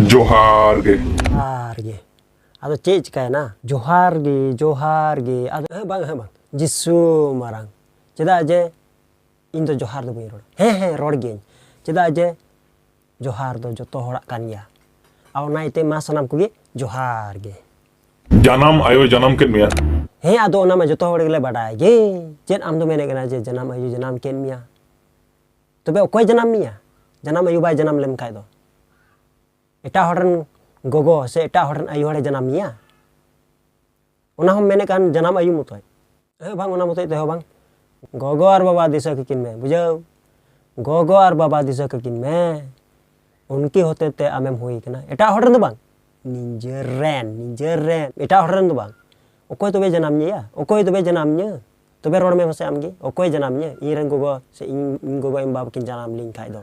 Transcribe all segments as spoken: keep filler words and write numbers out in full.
ᱡᱚᱦᱟᱨ ᱜᱮ᱾ ᱡᱚᱦᱟᱨ ᱜᱮ᱾ ᱟᱫᱚ ᱪᱮᱫ ᱪᱤᱠᱟᱹᱭᱮᱱᱟ? ᱡᱚᱦᱟᱨ ᱜᱮ, ᱡᱚᱦᱟᱨ ᱜᱮ᱾ ᱟᱫᱚ ᱦᱮᱸ ᱵᱟᱝ, ᱦᱮᱸ ᱵᱟᱝ, ᱡᱤᱥᱩ ᱢᱟᱨᱟᱝ᱾ ᱪᱮᱫᱟᱜ ᱡᱮ ᱤᱧ ᱫᱚ ᱡᱚᱦᱟᱨ ᱫᱚ ᱵᱟᱹᱧ ᱨᱚᱲᱟ᱾ ᱦᱮᱸ, ᱦᱮᱸ, ᱨᱚᱲ ᱜᱤᱭᱟᱹᱧ᱾ ᱪᱮᱫᱟᱜ ᱡᱮ ᱡᱚᱦᱟᱨ ᱫᱚ ᱡᱚᱛᱚ ᱦᱚᱲᱟᱜ ᱠᱟᱱ ᱜᱮᱭᱟ᱾ ᱟᱨ ᱚᱱᱟ ᱤᱭᱟᱹᱛᱮ ᱢᱟ ᱥᱟᱱᱟᱢ ᱠᱚᱜᱮ ᱡᱚᱦᱟᱨ ᱜᱮ᱾ ᱡᱟᱱᱟᱢ ᱟᱭᱳ ᱡᱟᱱᱟᱢ ᱠᱮᱫ ᱢᱮᱭᱟ᱾ ᱦᱮᱸ, ᱟᱫᱚ ᱚᱱᱟ ᱢᱟ ᱡᱚᱛᱚ ᱦᱚᱲ ᱜᱮᱞᱮ ᱵᱟᱰᱟᱭ ᱜᱮ᱾ ᱪᱮᱫ ᱟᱢ ᱫᱚ ᱢᱮᱱᱮᱫ ᱠᱟᱱᱟ ᱡᱮ ᱡᱟᱱᱟᱢ ᱟᱭᱳ ᱡᱟᱱᱟᱢ ᱠᱮᱫ ᱢᱮᱭᱟ? ᱛᱚᱵᱮ ᱚᱠᱚᱭ ᱡᱟᱱᱟᱢ ᱢᱮᱭᱟ? ᱡᱟᱱᱟᱢ ᱟᱭᱳ ᱵᱟᱭ ᱡᱟᱱᱟᱢ ᱞᱮᱢ ᱠᱷᱟᱡ ᱫᱚ? ᱮᱴᱟᱜ ᱦᱚᱲ ᱨᱮᱱ ᱜᱚᱜᱚ ᱥᱮ ᱮᱴᱟᱜ ᱦᱚᱲ ᱨᱮᱱ ᱟᱭᱳ ᱦᱚᱲᱮ ᱡᱟᱱᱟᱢ ᱢᱮᱭᱟ? ᱚᱱᱟ ᱦᱚᱸᱢ ᱢᱮᱱᱮᱫ ᱠᱟᱱ ᱡᱟᱱᱟᱢ ᱟᱭᱳ ᱢᱚᱛᱚᱡ? ᱦᱮᱸ ᱵᱟᱝ, ᱚᱱᱟ ᱢᱚᱛᱚᱡ ᱛᱮᱦᱚᱸ ᱵᱟᱝ᱾ ᱜᱚᱜᱚ ᱟᱨ ᱵᱟᱵᱟ ᱫᱤᱥᱟᱹ ᱠᱟᱹᱠᱤᱱ ᱢᱮ, ᱵᱩᱡᱷᱟᱹᱣ? ᱜᱚᱜᱚ ᱟᱨ ᱵᱟᱵᱟ ᱫᱤᱥᱟᱹ ᱠᱟᱹᱠᱤᱱ ᱢᱮ᱾ ᱩᱱᱠᱤ ᱦᱚᱛᱮ ᱛᱮ ᱟᱢᱮᱢ ᱦᱩᱭ ᱠᱟᱱᱟ, ᱮᱴᱟᱜ ᱦᱚᱲ ᱨᱮᱱ ᱫᱚ ᱵᱟᱝ, ᱱᱤᱡᱮᱨ ᱨᱮᱱ, ᱱᱤᱡᱮᱨ ᱨᱮᱱ, ᱮᱴᱟᱜ ᱦᱚᱲ ᱨᱮᱱ ᱫᱚ ᱵᱟᱝ᱾ ᱚᱠᱚᱭ ᱛᱚᱵᱮ ᱡᱟᱱᱟᱢ ᱢᱮᱭᱟ? ᱚᱠᱚᱭ ᱛᱚᱵᱮ ᱡᱟᱱᱟᱢ ᱢᱮᱭᱟ? ᱛᱚᱵᱮ ᱨᱚᱲ ᱢᱮ ᱢᱟᱥᱮ ᱟᱢᱜᱮ, ᱚᱠᱚᱭ ᱡᱟᱱᱟᱢ ᱢᱮᱭᱟ? ᱤᱧ ᱨᱮᱱ ᱜᱚᱜᱚ ᱥᱮ ᱤᱧ, ᱤᱧ ᱜᱚᱜᱚ ᱤᱧ ᱵᱟᱵᱟ ᱠᱤᱱ ᱡᱟᱱᱟᱢ ᱞᱤᱧ ᱠᱷᱟᱡ ᱫᱚ᱾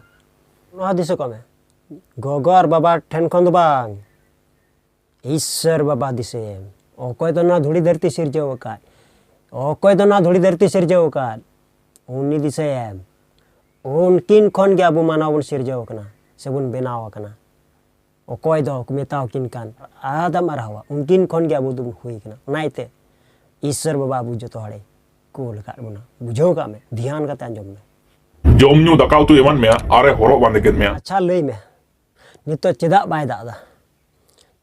ᱱᱚᱣᱟ ᱫᱤᱥᱟᱹ ᱠᱟᱜ ᱢᱮ, ᱜᱚᱜᱚ ᱟᱨ ᱵᱟᱵᱟ ᱴᱷᱮᱱ ᱠᱷᱚᱱ ᱫᱚ ᱵᱟᱝ, ᱤᱥᱥᱚᱨ ᱵᱟᱵᱟ ᱫᱤᱥᱟᱹᱭᱮᱢ᱾ ᱚᱠᱚᱭ ᱫᱚ ᱱᱚᱣᱟ ᱫᱷᱩᱲᱤ ᱫᱷᱟᱹᱨᱛᱤ ᱥᱤᱨᱡᱟᱹᱣ ᱟᱠᱟᱫ, ᱚᱠᱚᱭ ᱫᱚ ᱱᱚᱣᱟ ᱫᱷᱩᱲᱤ ᱫᱷᱟᱹᱨᱛᱤ ᱥᱤᱨᱡᱟᱹᱣ ᱟᱠᱟᱫ, ᱩᱱᱤ ᱫᱤᱥᱟᱹᱭᱮᱢ᱾ ᱩᱱᱠᱤᱱ ᱠᱷᱚᱱ ᱜᱮ ᱟᱵᱚ ᱢᱟᱱᱣᱟ ᱵᱚᱱ ᱥᱤᱨᱡᱟᱹᱣ ᱟᱠᱟᱱᱟ ᱥᱮᱵᱚᱱ ᱵᱮᱱᱟᱣ ᱟᱠᱟᱱᱟ᱾ ᱚᱠᱚᱭ ᱫᱚ ᱠᱚ ᱢᱮᱛᱟᱣ ᱠᱤᱱ ᱠᱟᱱ ᱟᱫᱟᱢ ᱟᱨ ᱦᱟᱣᱟ, ᱩᱱᱠᱤᱱ ᱠᱷᱚᱱ ᱜᱮ ᱟᱵᱚ ᱫᱚᱵᱚᱱ ᱦᱩᱭ ᱟᱠᱟᱱᱟ᱾ ᱚᱱᱟ ᱤᱭᱟᱹᱛᱮ ᱤᱥᱥᱚᱨ ᱵᱟᱵᱟ ᱟᱵᱚ ᱡᱚᱛᱚ ᱦᱚᱲᱮ ᱠᱩᱞ ᱟᱠᱟᱫ ᱵᱚᱱᱟ᱾ ᱵᱩᱡᱷᱟᱹᱣ ᱠᱟᱜ ᱢᱮ, ᱫᱷᱮᱭᱟᱱ ᱠᱟᱛᱮ ᱟᱸᱡᱚᱢ ᱢᱮ᱾ ᱡᱚᱢ ᱧᱩ ᱫᱟᱠᱟ ᱩᱛᱩ ᱮᱢᱟᱱ ᱢᱮᱭᱟ, ᱟᱨᱮ ᱦᱚᱨᱚᱜ ᱵᱟᱸᱫᱮ ᱠᱮᱫ ᱢᱮᱭᱟ᱾ ᱟᱪᱪᱷᱟ, ᱞᱟᱹᱭ ᱢᱮ, ᱱᱤᱛᱚᱜ ᱪᱮᱫᱟᱜ ᱵᱟᱭ ᱫᱟᱜ ᱮᱫᱟ?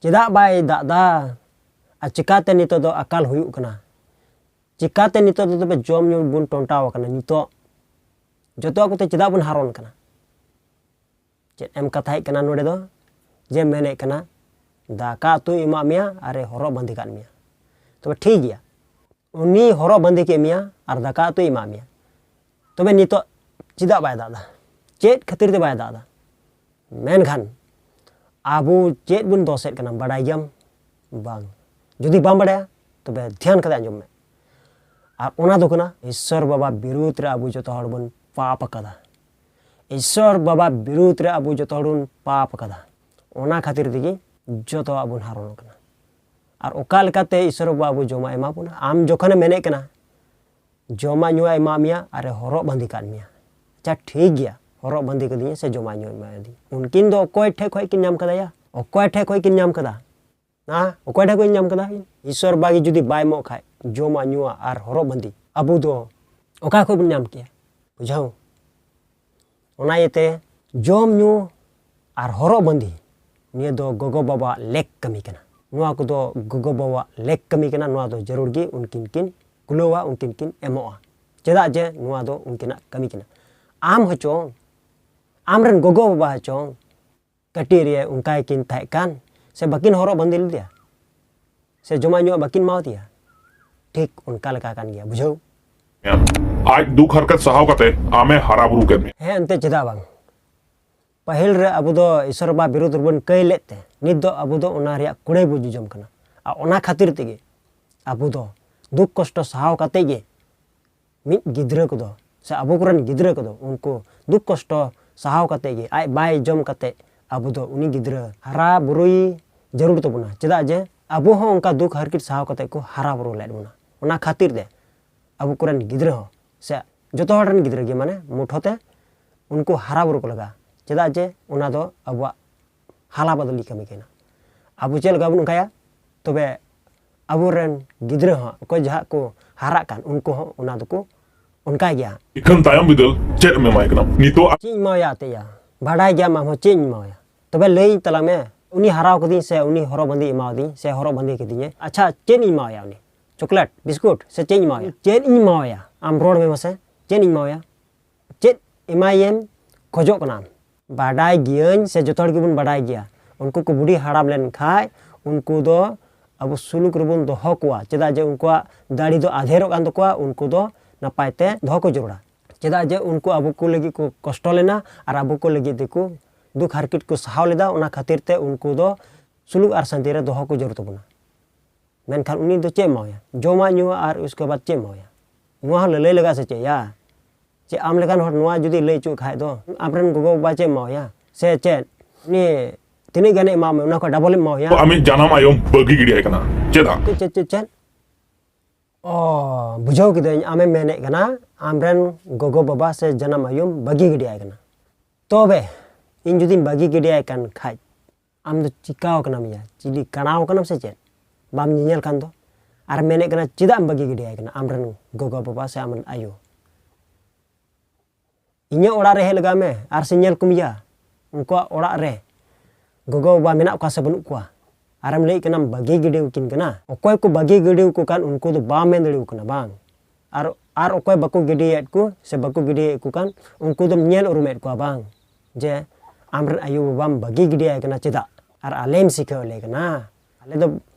ᱪᱮᱫᱟᱜ ᱵᱟᱭ ᱫᱟᱜ ᱮᱫᱟ? ᱟᱨ ᱪᱤᱠᱟᱛᱮ ᱱᱤᱛᱚᱜ ᱫᱚ ᱟᱠᱟᱞ ᱦᱩᱭᱩᱜ ᱠᱟᱱᱟ? ᱪᱤᱠᱟᱛᱮ ᱱᱤᱛᱚᱜ ᱫᱚ ᱛᱚᱵᱮ ᱡᱚᱢ ᱧᱩ ᱵᱚᱱ ᱴᱚᱱᱴᱟᱣ ᱟᱠᱟᱱᱟ? ᱱᱤᱛᱚᱜ ᱡᱚᱛᱚᱣᱟᱜ ᱠᱚᱛᱮ ᱪᱮᱫᱟᱜ ᱵᱚᱱ ᱦᱟᱨᱚᱱ ᱠᱟᱱᱟ? ᱪᱮᱫ ᱮᱢ ᱠᱟᱛᱷᱟᱭᱮᱫ ᱠᱟᱱᱟ ᱱᱚᱰᱮ ᱫᱚ? ᱡᱮ ᱢᱮᱱᱮᱫ ᱠᱟᱱᱟ ᱫᱟᱠᱟ ᱩᱛᱩᱭ ᱮᱢᱟᱜ ᱢᱮᱭᱟ ᱟᱨᱮ ᱦᱚᱨᱚᱜ ᱵᱟᱸᱫᱮ ᱠᱟᱜ ᱢᱮᱭᱟ, ᱛᱚᱵᱮ ᱴᱷᱤᱠ ᱜᱮᱭᱟ, ᱩᱱᱤ ᱦᱚᱨᱚᱜ ᱵᱟᱸᱫᱮ ᱠᱮᱫ ᱢᱮᱭᱟ ᱟᱨ ᱫᱟᱠᱟ ᱩᱛᱩᱭ ᱮᱢᱟᱜ ᱢᱮᱭᱟ, ᱛᱚᱵᱮ ᱱᱤᱛᱚᱜ ᱪᱮᱫᱟᱜ ᱵᱟᱭ ᱫᱟᱜ ᱮᱫᱟ? ᱪᱮᱫ ᱠᱷᱟᱹᱛᱤᱨ ᱛᱮ ᱵᱟᱭ ᱫᱟᱜ ᱮᱫᱟ? ᱢᱮᱱᱠᱷᱟᱱ ᱟᱵᱚ ᱪᱮᱫ ᱵᱚᱱ ᱫᱚᱥᱮᱫ ᱠᱟᱱᱟ, ᱵᱟᱰᱟᱭ ᱜᱮᱭᱟᱢ? ᱵᱟᱝ᱾ ᱡᱩᱫᱤ ᱵᱟᱢ ᱵᱟᱰᱟᱭᱟ, ᱛᱚᱵᱮ ᱫᱷᱮᱭᱟᱱ ᱠᱟᱛᱮ ᱟᱸᱡᱚᱢ ᱢᱮ᱾ ᱟᱨ ᱚᱱᱟ ᱫᱚ ᱠᱟᱱᱟ ᱤᱥᱥᱚᱨ ᱵᱟᱵᱟ ᱵᱤᱨᱩᱫᱽ ᱨᱮ ᱟᱵᱚ ᱡᱚᱛᱚ ᱦᱚᱲ ᱵᱚᱱ ᱯᱟᱯ ᱟᱠᱟᱫᱟ᱾ ᱤᱥᱥᱚᱨ ᱵᱟᱵᱟ ᱵᱤᱨᱩᱫᱽ ᱨᱮ ᱟᱵᱚ ᱡᱚᱛᱚ ᱦᱚᱲ ᱵᱚᱱ ᱯᱟᱯ ᱟᱠᱟᱫᱟ᱾ ᱚᱱᱟ ᱠᱷᱟᱹᱛᱤᱨ ᱛᱮᱜᱮ ᱡᱚᱛᱚᱣᱟᱜ ᱵᱚᱱ ᱦᱟᱨᱚᱱ ᱠᱟᱱᱟ᱾ ᱟᱨ ᱚᱠᱟ ᱞᱮᱠᱟᱛᱮ ᱤᱥᱥᱚᱨ ᱵᱟᱵᱟ ᱟᱵᱚ ᱡᱚᱢᱟᱜ ᱮᱢᱟ ᱵᱚᱱᱟ? ᱟᱢ ᱡᱚᱠᱷᱚᱱᱮᱢ ᱢᱮᱱᱮᱫ ᱠᱟᱱᱟ ᱡᱚᱢᱟᱜ ᱧᱩᱣᱟᱜ ᱮᱢᱟᱜ ᱢᱮᱭᱟ ᱟᱨᱮ ᱦᱚᱨᱚᱜ ᱵᱟᱸᱫᱮ ᱠᱟᱜ ᱢᱮᱭᱟ, ᱟᱪᱪᱷᱟ ᱴᱷᱤᱠ ᱜᱮᱭᱟ, ᱦᱚᱨᱚᱜ ᱵᱟᱸᱫᱮ ᱠᱟᱫᱤᱧᱟ ᱥᱮ ᱡᱚᱢᱟᱜ ᱧᱩᱣᱟᱜ ᱮᱢᱟᱫᱤᱧᱟ, ᱩᱱᱠᱤᱱ ᱫᱚ ᱚᱠᱚᱭ ᱴᱷᱮᱡ ᱠᱷᱚᱡ ᱠᱤᱱ ᱧᱟᱢ ᱠᱟᱫᱟᱭᱟ? ᱚᱠᱚᱭ ᱴᱷᱮᱡ ᱠᱷᱚᱡ ᱠᱤᱱ ᱧᱟᱢ ᱠᱟᱫᱟ? ᱦᱮᱸ, ᱚᱠᱚᱭ ᱴᱷᱮᱡ ᱠᱷᱚᱡ ᱧᱟᱢ ᱠᱟᱫᱟ? ᱤᱥᱚᱨ ᱵᱟ ᱜᱮ ᱡᱩᱫᱤ ᱵᱟᱭ ᱮᱢᱚᱜ ᱠᱷᱟᱡ ᱡᱚᱢᱟᱜ ᱧᱩᱣᱟᱜ ᱟᱨ ᱦᱚᱨᱚᱜ ᱵᱟᱸᱫᱮ, ᱟᱵᱚ ᱫᱚ ᱚᱠᱟ ᱠᱷᱚᱡ ᱵᱚᱱ ᱧᱟᱢ ᱠᱮᱭᱟ? ᱵᱩᱡᱷᱟᱹᱣ? ᱚᱱᱟ ᱤᱭᱟᱹᱛᱮ ᱡᱚᱢ ᱧᱩ ᱟᱨ ᱦᱚᱨᱚᱜ ᱵᱟᱸᱫᱮ, ᱱᱤᱭᱟᱹ ᱫᱚ ᱜᱚᱜᱚ ᱵᱟᱵᱟᱣᱟᱜ ᱞᱮᱠ ᱠᱟᱹᱢᱤ ᱠᱟᱱᱟ᱾ ᱱᱚᱣᱟ ᱠᱚᱫᱚ ᱜᱚᱜᱚ ᱵᱟᱵᱟᱣᱟᱜ ᱞᱮᱠ ᱠᱟᱹᱢᱤ ᱠᱟᱱᱟ, ᱱᱚᱣᱟ ᱫᱚ ᱡᱟᱹᱨᱩᱲ ᱜᱮ ᱩᱱᱠᱤᱱ ᱠᱤᱱ ᱠᱩᱞᱟᱹᱣᱟ, ᱩᱱᱠᱤᱱ ᱠᱤᱱ ᱮᱢᱚᱜᱼᱟ᱾ ᱪᱮᱫᱟᱜ ᱡᱮ ᱱᱚᱣᱟ ᱫᱚ ᱩᱱᱠᱤᱱᱟᱜ ᱠᱟᱹᱢᱤ ᱠᱟᱱᱟ᱾ ᱟᱢ ᱦᱚᱪᱚᱝ, ᱟᱢᱨᱮᱱ ᱜᱚᱜᱚ ᱵᱟᱵᱟ ᱦᱚᱪᱚᱝ, ᱠᱟᱹᱴᱤᱡ ᱨᱮ ᱚᱱᱠᱟ ᱜᱮᱠᱤᱱ ᱛᱟᱦᱮᱸ ᱠᱟᱱ, ᱥᱮ ᱵᱟᱹᱠᱤᱱ ᱦᱚᱨᱚᱜ ᱵᱟᱸᱫᱮ ᱞᱮᱫᱮᱭᱟ, ᱥᱮ ᱡᱚᱢᱟᱜ ᱧᱩᱣᱟᱜ ᱵᱟᱹᱠᱤᱱ ᱮᱢᱟᱣᱟᱫᱮᱭᱟ? ᱴᱷᱤᱠ ᱚᱱᱠᱟ ᱞᱮᱠᱟ ᱠᱟᱱ ᱜᱮᱭᱟ, ᱵᱩᱡᱷᱟᱹᱣ? ᱟᱡ ᱫᱩᱠ ᱦᱟᱨᱠᱮᱛ ᱥᱟᱦᱟᱣ ᱠᱟᱛᱮ ᱟᱢᱮ ᱦᱟᱨᱟ ᱵᱩᱨᱩ ᱠᱮᱫ ᱢᱮᱭᱟ᱾ ᱦᱮᱸ, ᱮᱱᱛᱮ ᱪᱮᱫᱟᱜ ᱵᱟᱝ? ᱯᱟᱹᱦᱤᱞ ᱨᱮ ᱟᱵᱚ ᱫᱚ ᱤᱥᱚᱨ ᱵᱟᱵᱟ ᱵᱤᱨᱩᱫᱷ ᱨᱮᱵᱚᱱ ᱠᱟᱹᱭ ᱞᱮᱫ ᱛᱮ, ᱱᱤᱛ ᱫᱚ ᱟᱵᱚ ᱫᱚ ᱚᱱᱟ ᱨᱮᱭᱟᱜ ᱠᱩᱲᱟᱹᱭ ᱵᱚᱱ ᱡᱚᱡᱚᱢ ᱠᱟᱱᱟ᱾ ᱟᱨ ᱚᱱᱟ ᱠᱷᱟᱹᱛᱤᱨ ᱛᱮᱜᱮ ᱟᱵᱚ ᱫᱚ ᱫᱩᱠ ᱠᱚᱥᱴᱚ ᱥᱟᱦᱟᱣ ᱠᱟᱛᱮ ᱜᱮ ᱢᱤᱫ ᱜᱤᱫᱽᱨᱟᱹ ᱠᱚᱫᱚ, ᱥᱮ ᱟᱵᱚ ᱠᱚᱨᱮᱱ ᱜᱤᱫᱽᱨᱟᱹ ᱠᱚᱫᱚ, ᱩᱱᱠᱩ ᱫᱩᱠ ᱠᱚᱥᱴᱚ ᱥᱟᱦᱟᱣ ᱠᱟᱛᱮ ᱜᱮ, ᱟᱡ ᱵᱟᱭ ᱡᱚᱢ ᱠᱟᱛᱮ ᱟᱵᱚ ᱫᱚ ᱩᱱᱤ ᱜᱤᱫᱽᱨᱟᱹ ᱦᱟᱨᱟ ᱵᱩᱨᱩᱭ ᱡᱟᱹᱨᱩᱲ ᱛᱟᱵᱚᱱᱟ᱾ ᱪᱮᱫᱟᱜ ᱡᱮ ᱟᱵᱚ ᱦᱚᱸ ᱚᱱᱠᱟ ᱫᱩᱠ ᱦᱟᱨᱠᱮᱛ ᱥᱟᱦᱟᱣ ᱠᱟᱛᱮ ᱠᱚ ᱦᱟᱨᱟ ᱵᱩᱨᱩ ᱞᱮᱫ ᱵᱚᱱᱟ᱾ ᱚᱱᱟ ᱠᱷᱟᱹᱛᱤᱨ ᱛᱮ ᱟᱵᱚ ᱠᱚᱨᱮᱱ ᱜᱤᱫᱽᱨᱟᱹ ᱦᱚᱸ, ᱥᱮ ᱡᱚᱛᱚ ᱦᱚᱲ ᱨᱮᱱ ᱜᱤᱫᱽᱨᱟᱹ ᱜᱮ, ᱢᱟᱱᱮ, ᱢᱩᱴᱷᱟᱹ ᱛᱮ ᱩᱱᱠᱩ ᱦᱟᱨᱟ ᱵᱩᱨᱩ ᱠᱚ ᱞᱟᱜᱟᱜᱼᱟ᱾ ᱪᱮᱫᱟᱜ ᱡᱮ ᱚᱱᱟ ᱫᱚ ᱟᱵᱚᱣᱟᱜ ᱦᱟᱞᱟ ᱵᱟᱫᱟᱞᱤ ᱠᱟᱹᱢᱤ ᱠᱟᱱᱟ᱾ ᱟᱵᱚ ᱪᱮᱫ ᱞᱮᱠᱟ ᱵᱚᱱ ᱚᱱᱠᱟᱭᱟ, ᱛᱚᱵᱮ ᱟᱵᱚᱨᱮᱱ ᱜᱤᱫᱽᱨᱟᱹ ᱦᱚᱸ, ᱚᱠᱚᱭ ᱡᱟᱦᱟᱸ ᱠᱚ ᱦᱟᱨᱟᱜ ᱠᱟᱱ, ᱩᱱᱠᱩ ᱦᱚᱸ ᱚᱱᱟ ᱫᱚᱠᱚ ᱚᱱᱠᱟᱭ ᱜᱮᱭᱟ᱾ ᱤᱠᱷᱟᱹᱱ ᱛᱟᱭᱚᱢ ᱵᱤᱫᱟᱹᱞ ᱪᱮᱫ ᱮᱢ ᱮᱢᱟᱭ ᱠᱟᱱᱟ ᱱᱤᱛᱚᱜ? ᱪᱮᱫ ᱤᱧ ᱮᱢᱟᱣᱟᱭᱟ ᱟᱛᱮᱭᱟ? ᱵᱟᱰᱟᱭ ᱜᱮᱭᱟᱢ ᱟᱢ ᱦᱚᱸ, ᱪᱮᱫ ᱤᱧ ᱮᱢᱟᱣᱟᱭᱟ? ᱛᱚᱵᱮ ᱞᱟᱹᱭᱟᱹᱧ ᱛᱟᱞᱟᱝ ᱢᱮ, ᱩᱱᱤ ᱦᱟᱨᱟᱣ ᱠᱟᱹᱫᱤᱧ ᱥᱮ ᱩᱱᱤ ᱦᱚᱨᱚᱜ ᱵᱟᱸᱫᱮ ᱮᱢᱟᱣᱟᱫᱤᱧ ᱥᱮ ᱦᱚᱨᱚᱜ ᱵᱟᱸᱫᱮ ᱠᱟᱹᱫᱤᱧᱟᱭ, ᱟᱪᱪᱷᱟ, ᱪᱮᱫ ᱤᱧ ᱮᱢᱟᱣᱟᱭᱟ ᱩᱱᱤ? ᱪᱚᱠᱞᱮᱴ, ᱵᱤᱥᱠᱩᱴ ᱥᱮ ᱪᱮᱫ ᱤᱧ ᱮᱢᱟᱣᱟᱭᱟ? ᱪᱮᱫ ᱤᱧ ᱮᱢᱟᱣᱟᱭᱟ? ᱟᱢ ᱨᱚᱲ ᱢᱮ ᱢᱟᱥᱮ, ᱪᱮᱫ ᱤᱧ ᱮᱢᱟᱣᱟᱭᱟ? ᱪᱮᱫ ᱮᱢᱟᱭᱮᱢ ᱠᱷᱚᱡᱚᱜ ᱠᱟᱱᱟ ᱟᱢ? ᱵᱟᱰᱟᱭ ᱜᱤᱭᱟᱹᱧ ᱥᱮ ᱡᱚᱛᱚ ᱦᱚᱲ ᱜᱮᱵᱚᱱ ᱵᱟᱰᱟᱭ ᱜᱮᱭᱟ, ᱩᱱᱠᱩ ᱠᱚ ᱵᱩᱰᱷᱤ ᱦᱟᱲᱟᱢ ᱞᱮᱱ ᱠᱷᱟᱡ ᱩᱱᱠᱩ ᱫᱚ ᱟᱵᱚ ᱥᱩᱞᱩᱠ ᱨᱮᱵᱚᱱ ᱫᱚᱦᱚ ᱠᱚᱣᱟ᱾ ᱪᱮᱫᱟᱜ ᱡᱮ ᱩᱱᱠᱩᱣᱟᱜ ᱫᱟᱲᱮ ᱫᱚ ᱟᱫᱷᱮᱨᱚᱜ ᱠᱟᱱ ᱛᱟᱠᱚᱣᱟ, ᱩᱱᱠᱩ ᱫᱚ ᱱᱟᱯᱟᱭ ᱛᱮ ᱫᱚᱦᱚ ᱠᱚ ᱡᱟᱹᱨᱩᱲᱟ᱾ ᱪᱮᱫᱟᱜ ᱡᱮ ᱩᱱᱠᱩ ᱟᱵᱚ ᱠᱚ ᱞᱟᱹᱜᱤᱫ ᱠᱚ ᱠᱚᱥᱴᱚ ᱞᱮᱱᱟ ᱟᱨ ᱟᱵᱚ ᱠᱚ ᱞᱟᱹᱜᱤᱫ ᱛᱮᱠᱚ ᱫᱩᱠ ᱦᱟᱨᱠᱮᱛ ᱠᱚ ᱥᱟᱦᱟᱣ ᱞᱮᱫᱟ, ᱚᱱᱟ ᱠᱷᱟᱹᱛᱤᱨ ᱛᱮ ᱩᱱᱠᱩ ᱫᱚ ᱥᱩᱞᱩᱠ ᱟᱨ ᱥᱟᱱᱛᱤ ᱨᱮ ᱫᱚᱦᱚ ᱠᱚ ᱡᱟᱹᱨᱩᱲ ᱛᱟᱵᱚᱱᱟ᱾ ᱢᱮᱱᱠᱷᱟᱱ ᱩᱱᱤ ᱫᱚ ᱪᱮᱫ ᱮᱢᱟᱣᱟᱭᱟ? ᱡᱚᱢᱟᱜ ᱧᱩᱣᱟᱜ ᱟᱨ ᱩᱥᱠᱮ ᱵᱟᱫ ᱪᱮᱫ ᱮᱢᱟᱣᱟᱭᱟ? ᱱᱚᱣᱟ ᱦᱚᱸ ᱞᱟᱹᱞᱟᱹᱭ ᱞᱟᱜᱟᱜ ᱥᱮ ᱪᱮᱫ ᱭᱟ? ᱪᱮᱫ ᱟᱢ ᱞᱮᱠᱟᱱ ᱦᱚᱲ ᱱᱚᱣᱟ ᱡᱩᱫᱤ ᱞᱟᱹᱭ ᱦᱚᱪᱚ ᱠᱷᱟᱡ ᱫᱚ, ᱟᱢᱨᱮᱱ ᱜᱚᱜᱚ ᱵᱟᱵᱟ ᱪᱮᱫ ᱮᱢᱟᱣᱟᱭᱟ? ᱥᱮ ᱪᱮᱫ? ᱩᱱᱤ ᱛᱤᱱᱟᱹᱜ ᱜᱟᱱᱮ ᱮᱢᱟᱣ ᱢᱮ, ᱚᱱᱟ ᱠᱷᱚᱱ ᱰᱟᱵᱚᱞ ᱮᱢ ᱮᱢᱟᱣᱟᱭᱟ? ᱟᱢᱤᱡ ᱡᱟᱱᱟᱢ ᱟᱭᱳᱢ ᱵᱟᱹᱜᱤ ᱜᱤᱰᱤᱭᱟᱭ ᱠᱟᱱᱟ᱾ ᱪᱮᱫᱟᱜ? ᱪᱮᱫ, ᱪᱮᱫ, ᱪᱮᱫ, ᱪᱮᱫ? ᱚ, ᱵᱩᱡᱷᱟᱹᱣ ᱠᱤᱫᱟᱹᱧ, ᱟᱢᱮᱢ ᱢᱮᱱᱮᱫ ᱠᱟᱱᱟ ᱟᱢᱨᱮᱱ ᱜᱚᱜᱚ ᱵᱟᱵᱟ ᱥᱮ ᱡᱟᱱᱟᱢ ᱟᱭᱳᱢ ᱵᱟᱹᱜᱤ ᱜᱤᱰᱤᱭᱟᱭ ᱠᱟᱱᱟ᱾ ᱛᱚᱵᱮ ᱤᱧ ᱡᱩᱫᱤᱧ ᱵᱟᱹᱜᱤ ᱜᱤᱰᱤᱭᱟᱭ ᱠᱟᱱ ᱠᱷᱟᱡ, ᱟᱢ ᱫᱚ ᱪᱤᱠᱟᱣ ᱠᱟᱱᱟᱢ ᱭᱟ? ᱪᱤᱞᱤ ᱠᱟᱬᱟᱣ ᱠᱟᱱᱟᱢ ᱥᱮ ᱪᱮᱫ? ᱵᱟᱢ ᱧᱮᱧᱮᱞ ᱠᱟᱱ ᱫᱚ? ᱟᱨ ᱢᱮᱱᱮᱫ ᱠᱟᱱᱟ, ᱪᱮᱫᱟᱜ ᱮᱢ ᱵᱟᱹᱜᱤ ᱜᱤᱰᱤᱭᱟᱭ ᱠᱟᱱᱟ ᱟᱢᱨᱮᱱ ᱜᱚᱜᱚ ᱵᱟᱵᱟ ᱥᱮ ᱟᱢᱨᱮᱱ ᱟᱭᱳ? ᱤᱧᱟᱹᱜ ᱚᱲᱟᱜ ᱨᱮ ᱦᱮᱡ ᱞᱮᱜᱟᱜ ᱢᱮ ᱟᱨ ᱥᱮ ᱧᱮᱞ ᱠᱚᱢ ᱭᱟ, ᱩᱱᱠᱩᱣᱟᱜ ᱚᱲᱟᱜ ᱨᱮ ᱜᱚᱜᱚ ᱵᱟᱵᱟ ᱢᱮᱱᱟᱜ ᱠᱚᱣᱟ ᱥᱮ ᱵᱟᱹᱱᱩᱜ ᱠᱚᱣᱟ? ᱟᱨᱮᱢ ᱞᱟᱹᱭᱮᱫ ᱠᱟᱱᱟᱢ ᱵᱟᱹᱜᱤ ᱜᱤᱰᱤ ᱠᱤᱱ ᱠᱟᱱᱟ᱾ ᱚᱠᱚᱭ ᱠᱚ ᱵᱟᱹᱜᱤ ᱜᱤᱰᱤ ᱠᱚ ᱠᱟᱱ, ᱩᱱᱠᱩ ᱫᱚ ᱵᱟᱢ ᱢᱮᱱ ᱫᱟᱲᱮᱭᱟᱠᱚ ᱠᱟᱱᱟ ᱵᱟᱝ? ᱟᱨ, ᱟᱨ ᱚᱠᱚᱭ ᱵᱟᱠᱚ ᱜᱤᱰᱤᱭᱮᱫ ᱠᱚ ᱥᱮ ᱵᱟᱠᱚ ᱜᱤᱰᱤᱭᱮᱫ ᱠᱚ ᱠᱟᱱ, ᱩᱱᱠᱩ ᱫᱚᱢ ᱧᱮᱞ ᱩᱨᱩᱢᱮᱫ ᱠᱚᱣᱟ ᱵᱟᱝ? ᱡᱮ ᱟᱢᱨᱮᱱ ᱟᱭᱳ ᱵᱟᱵᱟᱢ ᱵᱟᱹᱜᱤ ᱜᱤᱰᱤᱭᱟᱭ ᱠᱟᱱᱟ ᱪᱮᱫᱟᱜ? ᱟᱨ ᱟᱞᱮᱢ ᱥᱤᱠᱷᱟᱹᱣ ᱞᱮ ᱠᱟᱱᱟ? ᱟᱞᱮ ᱫᱚ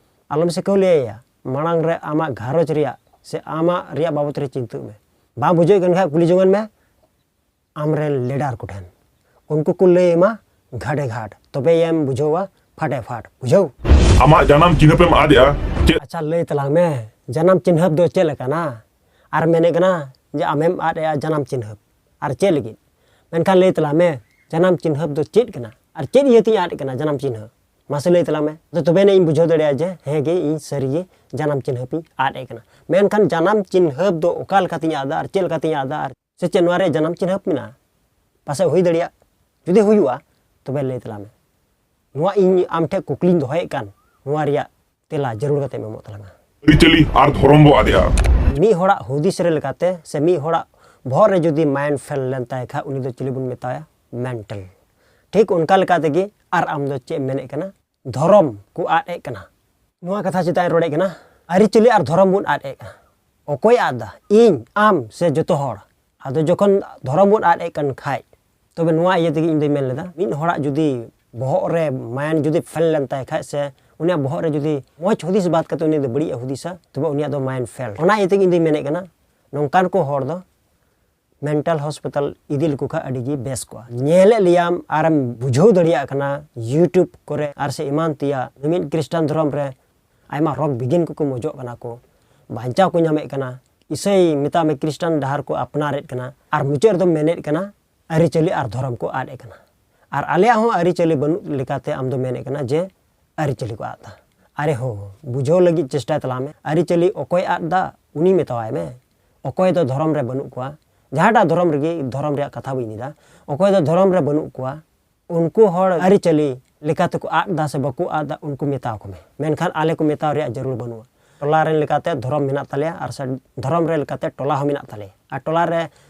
ᱟᱞᱚᱢ ᱥᱤᱠᱷᱟᱹᱣ ᱞᱮᱭᱟ᱾ ᱢᱟᱲᱟᱝ ᱨᱮ ᱟᱢᱟᱜ ᱜᱷᱟᱨᱚᱸᱡᱽ ᱨᱮᱭᱟᱜ ᱥᱮ ᱟᱢᱟᱜ ᱨᱮᱭᱟᱜ ᱵᱟᱵᱚᱛ ᱨᱮ ᱪᱤᱱᱛᱟᱹᱜ ᱢᱮ᱾ ᱵᱟᱢ ᱵᱩᱡᱷᱟᱹᱣ ᱠᱟᱱ ᱠᱷᱟᱡ ᱠᱩᱞᱤ ᱡᱚᱝᱟᱱ ᱢᱮ᱾ ᱟᱢᱨᱮᱱ ᱞᱤᱰᱟᱨ ᱠᱚᱴᱷᱮᱱ᱾ ᱩᱱᱠᱩ ᱠᱚ ᱞᱟᱹᱭ ᱟᱢᱟ ᱜᱷᱟᱰᱮ ᱜᱷᱟᱴ, ᱛᱚᱵᱮᱭᱮᱢ ᱵᱩᱡᱷᱟᱹᱣᱟ ᱯᱷᱟᱴᱮ ᱯᱷᱟᱴ᱾ ᱵᱩᱡᱷᱟᱹᱣ? ᱟᱢᱟᱜ ᱡᱟᱱᱟᱢ ᱪᱤᱱᱦᱟᱹᱯᱮᱢ ᱟᱫᱮᱜᱼᱟ ᱪᱮᱫ? ᱟᱪᱪᱷᱟ, ᱞᱟᱹᱭ ᱛᱟᱞᱟᱝ ᱢᱮ, ᱡᱟᱱᱟᱢ ᱪᱤᱱᱦᱟᱹᱯ ᱫᱚ ᱪᱮᱫ ᱞᱮᱠᱟᱱᱟ? ᱟᱨ ᱢᱮᱱᱮᱫ ᱠᱟᱱᱟ ᱡᱮ ᱟᱢᱮᱢ ᱟᱫ ᱮᱜᱼᱟ ᱡᱟᱱᱟᱢ ᱪᱤᱱᱦᱟᱹᱯ, ᱟᱨ ᱪᱮᱫ ᱞᱟᱹᱜᱤᱫ? ᱢᱮᱱᱠᱷᱟᱱ ᱞᱟᱹᱭ ᱛᱟᱞᱟᱝ ᱢᱮ, ᱡᱟᱱᱟᱢ ᱪᱤᱱᱦᱟᱹᱯ ᱫᱚ ᱪᱮᱫ ᱠᱟᱱᱟ ᱟᱨ ᱪᱮᱫ ᱤᱭᱟᱹᱛᱤᱧ ᱟᱫ ᱠᱟᱱᱟ ᱡᱟᱱᱟᱢ ᱪᱤᱱᱦᱟᱹᱯ? ᱢᱟᱥᱮ ᱞᱟᱹᱭ ᱛᱟᱞᱟᱝ ᱢᱮ᱾ ᱛᱚ ᱛᱚᱵᱮ ᱟᱹᱱᱤᱡ ᱤᱧ ᱵᱩᱡᱷᱟᱹᱣ ᱫᱟᱲᱮᱭᱟᱜᱼᱟ ᱡᱮ ᱦᱮᱸ ᱜᱮ, ᱤᱧ ᱥᱟᱹᱨᱤ ᱜᱮ ᱡᱟᱱᱟᱢ ᱪᱤᱱᱦᱟᱹᱯ ᱤᱧ ᱟᱫ ᱮ ᱠᱟᱱᱟ᱾ ᱢᱮᱱᱠᱷᱟᱱ ᱡᱟᱱᱟᱢ ᱪᱤᱱᱦᱟᱹᱯ ᱫᱚ ᱚᱠᱟ ᱞᱮᱠᱟᱛᱤᱧ ᱟᱫᱟ ᱟᱨ ᱪᱮᱫ ᱞᱮᱠᱟᱛᱤᱧ ᱟᱫᱟ ᱟᱨ ᱥᱮ ᱪᱮᱫ ᱱᱚᱣᱟ ᱨᱮᱭᱟᱜ ᱡᱟᱱᱟᱢ ᱪᱤᱱᱦᱟᱹᱯ ᱢᱮᱱᱟᱜᱼᱟ? ᱯᱟᱥᱮᱡ ᱦᱩᱭ ᱫᱟᱲᱮᱭᱟᱜ᱾ ᱡᱩᱫᱤ ᱦᱩᱭᱩᱜᱼᱟ, ᱛᱚᱵᱮ ᱞᱟᱹᱭ ᱛᱟᱞᱟᱝ ᱢᱮ᱾ ᱱᱚᱣᱟ ᱤᱧ ᱟᱢ ᱴᱷᱮᱱ ᱠᱩᱠᱞᱤᱧ ᱫᱚᱦᱚᱭᱮᱫ ᱠᱟᱱ, ᱱᱚᱣᱟ ᱨᱮᱭᱟᱜ ᱛᱮᱞᱟ ᱡᱟᱹᱨᱩᱲ ᱠᱟᱛᱮᱢ ᱮᱢᱚᱜ ᱛᱟᱞᱟᱝᱟ᱾ ᱟᱹᱨᱤᱪᱟᱹᱞᱤ ᱟᱨ ᱫᱷᱚᱨᱚᱢ ᱵᱚ ᱟᱫᱮᱜᱼᱟ᱾ ᱢᱤᱫ ᱦᱚᱲᱟᱜ ᱦᱩᱫᱤᱥ ᱨᱮ ᱞᱮᱠᱟᱛᱮ ᱥᱮ ᱢᱤᱫ ᱦᱚᱲᱟᱜ ᱵᱚᱦᱚᱜ ᱨᱮ ᱡᱩᱫᱤ mind fail ᱞᱮᱱ ᱛᱟᱭ ᱠᱷᱟᱡ, ᱩᱱᱤ ᱫᱚ ᱪᱤᱞᱤ ᱵᱚᱱ ᱢᱮᱛᱟᱭᱟ? Mental᱾ ᱴᱷᱤᱠ ᱚᱱᱠᱟ ᱞᱮᱠᱟ ᱛᱮᱜᱮ ᱟᱨ ᱟᱢ ᱫᱚ ᱪᱮᱫ ᱮᱢ ᱢᱮᱱᱮᱫ ᱠᱟᱱᱟ? ᱫᱷᱚᱨᱚᱢ ᱠᱚ ᱟᱫ ᱮᱫ ᱠᱟᱱᱟ᱾ ᱱᱚᱣᱟ ᱠᱟᱛᱷᱟ ᱪᱮᱛᱟᱱ ᱨᱚᱲᱮᱫ ᱠᱟᱱᱟ, ᱟᱹᱨᱤᱪᱟᱹᱞᱤ ᱟᱨ ᱫᱷᱚᱨᱚᱢ ᱵᱚᱱ ᱟᱫ ᱮᱫ ᱠᱟᱱᱟ᱾ ᱚᱠᱚᱭ ᱟᱫ ᱫᱟ? ᱤᱧ, ᱟᱢ ᱥᱮ ᱡᱚᱛᱚ ᱦᱚᱲ? ᱟᱫᱚ ᱡᱚᱠᱷᱚᱱ ᱫᱷᱚᱨᱚᱢ ᱵᱚᱱ ᱟᱫ ᱮᱫ ᱠᱟᱱ ᱠᱷᱟᱡ, ᱛᱚᱵᱮ ᱱᱚᱣᱟ ᱤᱭᱟᱹ ᱛᱮᱜᱮ ᱤᱧ ᱫᱚᱧ ᱢᱮᱱ ᱞᱮᱫᱟ, ᱢᱤᱫ ᱦᱚᱲᱟᱜ ᱡᱩᱫᱤ ᱵᱚᱦᱚᱜ ᱨᱮ mind ᱡᱩᱫᱤ fail ᱞᱮᱱ ᱛᱟᱭ ᱠᱷᱟᱡ ᱥᱮ ᱩᱱᱤᱭᱟᱜ ᱵᱚᱦᱚᱜ ᱨᱮ ᱡᱩᱫᱤ ᱢᱚᱡᱽ ᱦᱩᱫᱤᱥ ᱵᱟᱫ ᱠᱟᱛᱮ ᱩᱱᱤ ᱫᱚ ᱵᱟᱹᱲᱤᱡ ᱮ ᱦᱩᱫᱤᱥᱟ, ᱛᱚᱵᱮ ᱩᱱᱤᱭᱟᱜ ᱫᱚ mind fail᱾ ᱚᱱᱟ ᱤᱭᱟᱹ ᱛᱮᱜᱮ ᱤᱧ ᱫᱚᱧ ᱢᱮᱱᱮᱫ ᱠᱟᱱᱟ, ᱱᱚᱝᱠᱟᱱ ᱠᱚ ᱦᱚᱲ ᱫᱚ mental hospital ᱤᱫᱤ ᱞᱮᱠᱚ ᱠᱷᱟᱡ ᱟᱹᱰᱤ ᱜᱮ ᱵᱮᱥ ᱠᱚᱜᱼᱟ᱾ ᱧᱮᱞᱮᱫ ᱞᱮᱭᱟᱢ ᱟᱨᱮᱢ ᱵᱩᱡᱷᱟᱹᱣ ᱫᱟᱲᱮᱭᱟᱜ ᱠᱟᱱᱟ, YouTube ᱠᱚᱨᱮ ᱟᱨ ᱥᱮ ᱮᱢᱟᱱ ᱛᱮᱭᱟᱜ ᱢᱤᱢᱤᱫ ᱠᱷᱨᱤᱥᱴᱟᱱ ᱫᱷᱚᱨᱚᱢ ᱨᱮ ᱟᱭᱢᱟ ᱨᱳᱜᱽ ᱵᱤᱜᱷᱤᱱ ᱠᱚᱠᱚ ᱢᱚᱡᱚᱜ ᱠᱟᱱᱟ ᱠᱚ, ᱵᱟᱧᱪᱟᱣ ᱠᱚ ᱧᱟᱢᱮᱫ ᱠᱟᱱᱟ᱾ ᱤᱥᱟᱹᱭ ᱢᱮᱛᱟᱜ ᱢᱮ ᱠᱷᱨᱤᱥᱴᱟᱱ ᱰᱟᱦᱟᱨ ᱠᱚ ᱟᱯᱱᱟᱨᱮᱫ ᱠᱟᱱᱟ, ᱟᱨ ᱢᱩᱪᱟᱹᱫ ᱨᱮᱫᱚᱢ ᱢᱮᱱᱮᱫ ᱠᱟᱱᱟ ᱟᱹᱨᱤᱪᱟᱹᱞᱤ ᱟᱨ ᱫᱷᱚᱨᱚᱢ ᱠᱚ ᱟᱫ ᱮᱫ ᱠᱟᱱᱟ᱾ ᱟᱨ ᱟᱞᱮᱭᱟᱜ ᱦᱚᱸ ᱟᱹᱨᱤᱪᱟᱹᱞᱤ ᱵᱟᱹᱱᱩᱜ ᱞᱮᱠᱟᱛᱮ ᱟᱢ ᱫᱚ ᱢᱮᱱᱮᱫ ᱠᱟᱱᱟ ᱡᱮ ᱟᱹᱨᱤᱪᱟᱹᱞᱤ ᱠᱚ ᱟᱫ ᱮᱫᱟ᱾ ᱟᱨᱮ ᱦᱳ, ᱵᱩᱡᱷᱟᱹᱣ ᱞᱟᱹᱜᱤᱫ ᱪᱮᱥᱴᱟᱭ ᱛᱟᱞᱟᱝ ᱢᱮ, ᱟᱹᱨᱤᱪᱟᱹᱞᱤ ᱚᱠᱚᱭ ᱟᱫ ᱮᱫᱟ ᱩᱱᱤ ᱢᱮᱛᱟᱣᱟᱭ ᱢᱮ᱾ ᱚᱠᱚᱭ ᱫᱚ ᱫᱷᱚᱨᱚᱢ ᱨᱮ ᱵᱟᱹᱱᱩᱜ ᱠᱚᱣᱟ, ᱡᱟᱦᱟᱸᱴᱟᱜ ᱫᱷᱚᱨᱚᱢ ᱨᱮᱜᱮ, ᱫᱷᱚᱨᱚᱢ ᱨᱮᱭᱟᱜ ᱠᱟᱛᱷᱟ ᱵᱟᱹᱧ ᱞᱟᱹᱭᱫᱟ, ᱚᱠᱚᱭ ᱫᱚ ᱫᱷᱚᱨᱚᱢ ᱨᱮ ᱵᱟᱹᱱᱩᱜ ᱠᱚᱣᱟ, ᱩᱱᱠᱩ ᱦᱚᱲ ᱟᱹᱨᱤᱪᱟᱹᱞᱤ ᱞᱮᱠᱟ ᱛᱮᱠᱚ ᱟᱫ ᱫᱟ ᱥᱮ ᱵᱟᱠᱚ ᱟᱫ ᱫᱟ, ᱩᱱᱠᱩ ᱢᱮᱛᱟᱣ ᱠᱚᱢᱮ᱾ ᱢᱮᱱᱠᱷᱟᱱ ᱟᱞᱮ ᱠᱚ ᱢᱮᱛᱟᱣ ᱨᱮᱭᱟᱜ ᱡᱟᱹᱨᱩᱲ ᱵᱟᱹᱱᱩᱜᱼᱟ᱾ ᱴᱚᱞᱟ ᱨᱮᱱ ᱞᱮᱠᱟᱛᱮ ᱫᱷᱚᱨᱚᱢ ᱢᱮᱱᱟᱜ ᱛᱟᱞᱮᱭᱟ ᱟᱨ ᱥᱮ ᱫᱷᱚᱨᱚᱢ ᱨᱮ ᱞᱮᱠᱟᱛᱮ ᱴᱚᱞᱟ ᱦᱚᱸ ᱢᱮᱱᱟᱜ ᱛᱟᱞᱮᱭᱟ᱾ ᱟᱨ ᱴᱚᱞᱟ ᱨᱮ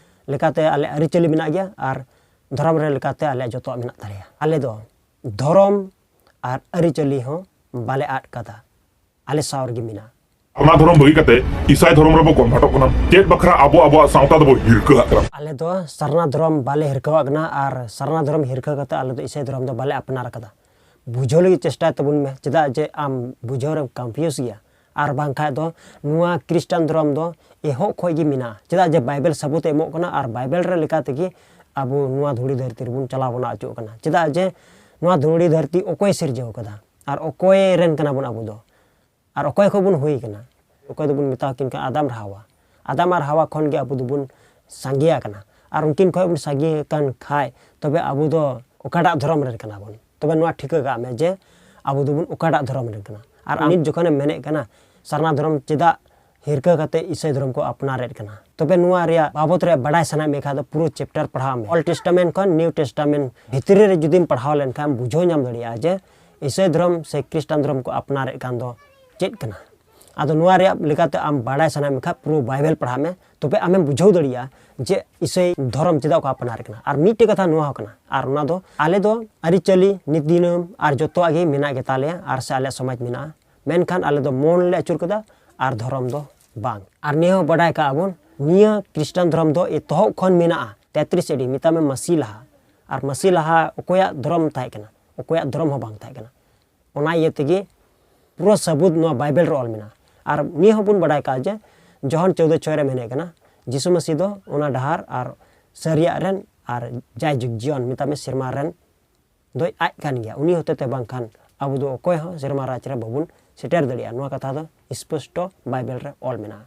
ᱞᱮᱠᱟᱛᱮ ᱟᱞᱮ ᱟᱹᱨᱤᱪᱟᱹᱞᱤ ᱢᱮᱱᱟᱜ ᱜᱮᱭᱟ ᱟᱨ ᱫᱷᱚᱨᱚᱢ ᱨᱮ ᱞᱮᱠᱟᱛᱮ ᱟᱞᱮᱭᱟᱜ ᱡᱚᱛᱚᱣᱟᱜ ᱢᱮᱱᱟᱜ ᱛᱟᱞᱮᱭᱟ᱾ ᱟᱞᱮ ᱫᱚ ᱫᱷᱚᱨᱚᱢ ᱟᱨ ᱟᱹᱨᱤᱪᱟᱹᱞᱤ ᱦᱚᱸ ᱵᱟᱞᱮ ᱟᱫ ᱠᱟᱫᱟ, ᱟᱞᱮ ᱥᱟᱶ ᱨᱮᱜᱮ ᱢᱮᱱᱟᱜᱼᱟ᱾ ᱚᱱᱟ ᱫᱷᱚᱨᱚᱢ ᱵᱟᱹᱜᱤ ᱠᱟᱛᱮ ᱤᱥᱟᱭ ᱫᱷᱚᱨᱚᱢ ᱨᱮᱵᱚ ᱠᱚᱱᱵᱷᱟᱨᱴᱚᱜ ᱠᱟᱱᱟ᱾ ᱪᱮᱫ ᱵᱟᱠᱷᱨᱟ ᱟᱵᱚ ᱟᱵᱚᱣᱟᱜ ᱥᱟᱶᱛᱟ ᱫᱚᱵᱚ ᱦᱤᱨᱠᱟᱹᱣᱟᱜ ᱠᱟᱱᱟ? ᱟᱞᱮ ᱫᱚ ᱥᱟᱨᱱᱟ ᱫᱷᱚᱨᱚᱢ ᱵᱟᱞᱮ ᱦᱤᱨᱠᱟᱹᱣᱟᱜ ᱠᱟᱱᱟ ᱟᱨ ᱥᱟᱨᱱᱟ ᱫᱷᱚᱨᱚᱢ ᱦᱤᱨᱠᱟᱹ ᱠᱟᱛᱮ ᱟᱞᱮ ᱫᱚ ᱤᱥᱟᱹᱭ ᱫᱷᱚᱨᱚᱢ ᱫᱚ ᱵᱟᱞᱮ ᱟᱯᱱᱟᱨ ᱟᱠᱟᱫᱟ᱾ ᱵᱩᱡᱷᱟᱹᱣ ᱞᱟᱹᱜᱤᱫ ᱪᱮᱥᱴᱟᱭ ᱛᱟᱵᱚᱱ ᱢᱮ, ᱪᱮᱫᱟᱜ ᱡᱮ ᱟᱢ ᱵᱩᱡᱷᱟᱹᱣ ᱨᱮᱢ ᱠᱚᱱᱯᱷᱤᱭᱩᱡᱽ ᱜᱮᱭᱟ᱾ ᱟᱨ ᱵᱟᱝᱠᱷᱟᱡ ᱫᱚ ᱱᱚᱣᱟ ᱠᱷᱨᱤᱥᱴᱟᱱ ᱫᱷᱚᱨᱚᱢ ᱫᱚ ᱮᱦᱚᱵ ᱠᱷᱚᱡ ᱜᱮ ᱢᱮᱱᱟᱜᱼᱟ, ᱪᱮᱫᱟᱜ ᱡᱮ ᱵᱟᱭᱵᱮᱞ ᱥᱟᱹᱵᱩᱛ ᱮ ᱮᱢᱚᱜ ᱠᱟᱱᱟ ᱟᱨ ᱵᱟᱭᱵᱮᱞ ᱨᱮ ᱞᱮᱠᱟ ᱛᱮᱜᱮ ᱟᱵᱚ ᱱᱚᱣᱟ ᱫᱷᱩᱲᱤ ᱫᱷᱟᱹᱨᱛᱤ ᱨᱮᱵᱚᱱ ᱪᱟᱞᱟᱣ ᱵᱚᱱᱟ ᱚᱪᱚᱜ ᱠᱟᱱᱟ᱾ ᱪᱮᱫᱟᱜ ᱡᱮ ᱱᱚᱣᱟ ᱫᱷᱩᱲᱤ ᱫᱷᱟᱹᱨᱛᱤ ᱚᱠᱚᱭ ᱥᱤᱨᱡᱟᱹᱣ ᱠᱟᱫᱟ ᱟᱨ ᱚᱠᱚᱭ ᱨᱮᱱ ᱠᱟᱱᱟ ᱵᱚᱱ ᱟᱵᱚ ᱫᱚ? ᱟᱨ ᱚᱠᱚᱭ ᱠᱷᱚᱱ ᱵᱚᱱ ᱦᱩᱭ ᱠᱟᱱᱟ? ᱚᱠᱚᱭ ᱫᱚᱵᱚᱱ ᱢᱮᱛᱟ ᱠᱤᱱ ᱠᱟᱱᱟ ᱟᱫᱟᱢ ᱟᱨ ᱦᱟᱣᱟ᱾ ᱟᱫᱟᱢ ᱟᱨ ᱦᱟᱣᱟ ᱠᱷᱚᱱ ᱜᱮ ᱟᱵᱚ ᱫᱚᱵᱚᱱ ᱥᱟᱸᱜᱮ ᱟᱠᱟᱱᱟ᱾ ᱟᱨ ᱩᱱᱠᱤᱱ ᱠᱷᱚᱱ ᱵᱚᱱ ᱥᱟᱸᱜᱮ ᱟᱠᱟᱱ ᱠᱷᱟᱡ ᱛᱚᱵᱮ ᱟᱵᱚ ᱫᱚ ᱚᱠᱟᱴᱟᱜ ᱫᱷᱚᱨᱚᱢ ᱨᱮᱱ ᱠᱟᱱᱟ ᱵᱚᱱ? ᱛᱚᱵᱮ ᱱᱚᱣᱟ ᱴᱷᱤᱠᱟᱹ ᱠᱟᱜ ᱢᱮ ᱡᱮ ᱟᱵᱚ ᱫᱚᱵᱚᱱ ᱚᱠᱟᱴᱟᱜ ᱫᱷᱚᱨᱚᱢ ᱨᱮᱱ ᱠᱟᱱᱟ᱾ ᱟᱨ ᱟᱢ ᱱᱤᱛ ᱡᱚᱠᱷᱚᱱᱮᱢ ᱢᱮᱱᱮᱫ ᱠᱟᱱᱟ ᱥᱟᱨᱱᱟ ᱫᱷᱚᱨᱚᱢ ᱪᱮᱫᱟᱜ ᱦᱤᱨᱠᱟᱹ ᱠᱟᱛᱮ ᱤᱥᱟᱹᱭ ᱫᱷᱚᱨᱚᱢ ᱠᱚ ᱟᱯᱱᱟᱨᱮᱫ ᱠᱟᱱᱟ, ᱛᱚᱵᱮ ᱱᱚᱣᱟ ᱨᱮᱭᱟᱜ ᱵᱟᱵᱚᱛ ᱨᱮ ᱵᱟᱰᱟᱭ ᱥᱟᱱᱟᱭᱮᱫ ᱢᱮ ᱠᱷᱟᱱ ᱫᱚ ᱯᱩᱨᱟᱹ ᱪᱮᱯᱴᱟᱨ ᱯᱟᱲᱦᱟᱣ ᱢᱮ᱾ ᱳᱞᱰ ᱴᱮᱥᱴᱟᱢᱮᱱᱴ ᱠᱷᱚᱱ ᱱᱤᱭᱩ ᱴᱮᱥᱴᱟᱢᱮᱱᱴ ᱵᱷᱤᱛᱨᱤ ᱨᱮ ᱡᱩᱫᱤᱢ ᱯᱟᱲᱦᱟᱣ ᱞᱮᱱᱠᱷᱟᱱ ᱵᱩᱡᱷᱟᱹᱣ ᱧᱟᱢ ᱫᱟᱲᱮᱭᱟᱜᱼᱟ ᱡᱮ ᱤᱥᱟᱹᱭ ᱫᱷᱚᱨᱚᱢ ᱥᱮ ᱠᱷᱨᱤᱥᱴᱟᱱ ᱫᱷᱚᱨᱚᱢ ᱠᱚ ᱟᱯᱱᱟᱨᱮᱫ ᱠᱟᱱ ᱫᱚ ᱪᱮᱫ ᱠᱟᱱᱟ᱾ ᱟᱫᱚ ᱱᱚᱣᱟ ᱨᱮᱭᱟᱜ ᱞᱮᱠᱟᱛᱮ ᱟᱢ ᱵᱟᱰᱟᱭ ᱥᱟᱱᱟᱭᱮᱫ ᱢᱮ ᱠᱷᱟᱱ ᱯᱩᱨᱟᱹ ᱵᱟᱭᱵᱮᱞ ᱯᱟᱲᱦᱟᱜ ᱢᱮ, ᱛᱚᱵᱮ ᱟᱢᱮᱢ ᱵᱩᱡᱷᱟᱹᱣ ᱫᱟᱲᱮᱭᱟᱜᱼᱟ ᱡᱮ ᱤᱥᱟᱹᱭ ᱫᱷᱚᱨᱚᱢ ᱪᱮᱫᱟᱜ ᱠᱚ ᱟᱯᱱᱟᱨᱮᱫ ᱠᱟᱱᱟ᱾ ᱟᱨ ᱢᱤᱫᱴᱮᱡ ᱠᱟᱛᱷᱟ ᱱᱚᱣᱟ ᱦᱚᱸ ᱠᱟᱱᱟ, ᱟᱨ ᱚᱱᱟ ᱫᱚ ᱟᱞᱮ ᱫᱚ ᱟᱹᱨᱤᱪᱟᱹᱞᱤ, ᱱᱤᱛ ᱫᱤᱱᱟᱹᱢ ᱟᱨ ᱡᱚᱛᱚᱣᱟᱜ ᱜᱮ ᱢᱮᱱᱟᱜ ᱜᱮᱛᱟᱞᱮᱭᱟ ᱟᱨ ᱥᱮ ᱟᱞᱮᱭᱟᱜ ᱥᱚᱢᱟᱡᱽ ᱢᱮᱱᱟᱜᱼᱟ, ᱢᱮᱱᱠᱷᱟᱱ ᱟᱞᱮ ᱫᱚ ᱢᱚᱱ ᱞᱮ ᱟᱹᱪᱩᱨ ᱠᱟᱫᱟ ᱟᱨ ᱫᱷᱚᱨᱚᱢ ᱫᱚ ᱵᱟᱝ᱾ ᱟᱨ ᱱᱤᱭᱟᱹ ᱦᱚᱸ ᱵᱟᱰᱟᱭ ᱠᱟᱜᱼᱟ ᱵᱚᱱ, ᱱᱤᱭᱟᱹ ᱠᱷᱨᱤᱥᱴᱟᱱ ᱫᱷᱚᱨᱚᱢ ᱫᱚ ᱮᱛᱚᱦᱚᱵ ᱠᱷᱚᱱ ᱢᱮᱱᱟᱜᱼᱟ, ᱛᱮᱛᱨᱤᱥ ᱮᱰᱤ, ᱢᱮᱛᱟᱜ ᱢᱮ ᱢᱟᱹᱥᱤ ᱞᱟᱦᱟ᱾ ᱟᱨ ᱢᱟᱹᱥᱤ ᱞᱟᱦᱟ ᱚᱠᱚᱭᱟᱜ ᱫᱷᱚᱨᱚᱢ ᱛᱟᱦᱮᱸ ᱠᱟᱱᱟ? ᱚᱠᱚᱭᱟᱜ ᱫᱷᱚᱨᱚᱢ ᱦᱚᱸ ᱵᱟᱝ ᱛᱟᱦᱮᱸ ᱠᱟᱱᱟ᱾ ᱚᱱᱟ ᱤᱭᱟᱹ ᱛᱮᱜᱮ ᱯᱩᱨᱟᱹ ᱥᱟᱹᱵᱩᱛ ᱱᱚᱣᱟ ᱵᱟᱭᱵᱮᱞ ᱨᱮ ᱚᱞ ᱢᱮᱱᱟᱜᱼᱟ᱾ ᱟᱨ ᱱᱤᱭᱟᱹ ᱦᱚᱸᱵᱚᱱ ᱵᱟᱰᱟᱭ ᱠᱟᱜᱼᱟ ᱡᱮ ᱡᱚᱦᱚᱱ ᱪᱳᱫᱽᱫᱚ ᱪᱷᱚᱭ ᱨᱮ ᱢᱮᱱᱮᱫ ᱠᱟᱱᱟ, ᱡᱤᱥᱩ ᱢᱟᱹᱥᱤ ᱫᱚ ᱚᱱᱟ ᱰᱟᱦᱟᱨ ᱟᱨ ᱥᱟᱹᱨᱤᱭᱟᱜ ᱨᱮᱱ ᱟᱨ ᱡᱟᱭᱡᱩᱜᱽ ᱡᱤᱭᱚᱱ, ᱢᱮᱛᱟᱜ ᱢᱮ ᱥᱮᱨᱢᱟ ᱨᱮᱱ ᱫᱚᱭ ᱟᱡ ᱠᱟᱱ ᱜᱮᱭᱟ᱾ ᱩᱱᱤ ᱦᱚᱛᱮᱛᱮ ᱵᱟᱝᱠᱷᱟᱱ ᱟᱵᱚ ᱫᱚ ᱚᱠᱚᱭ ᱦᱚᱸ ᱥᱮᱨᱢᱟ ᱨᱟᱡᱽ ᱨᱮ ᱵᱟᱵᱚᱱ ᱥᱮᱴᱮᱨ ᱫᱟᱲᱮᱭᱟᱜᱼᱟ᱾ ᱱᱚᱣᱟ ᱠᱟᱛᱷᱟ ᱫᱚ ᱥᱯᱚᱥᱴᱚ ᱵᱟᱭᱵᱮᱞ ᱨᱮ ᱚᱞ ᱢᱮᱱᱟᱜᱼᱟ᱾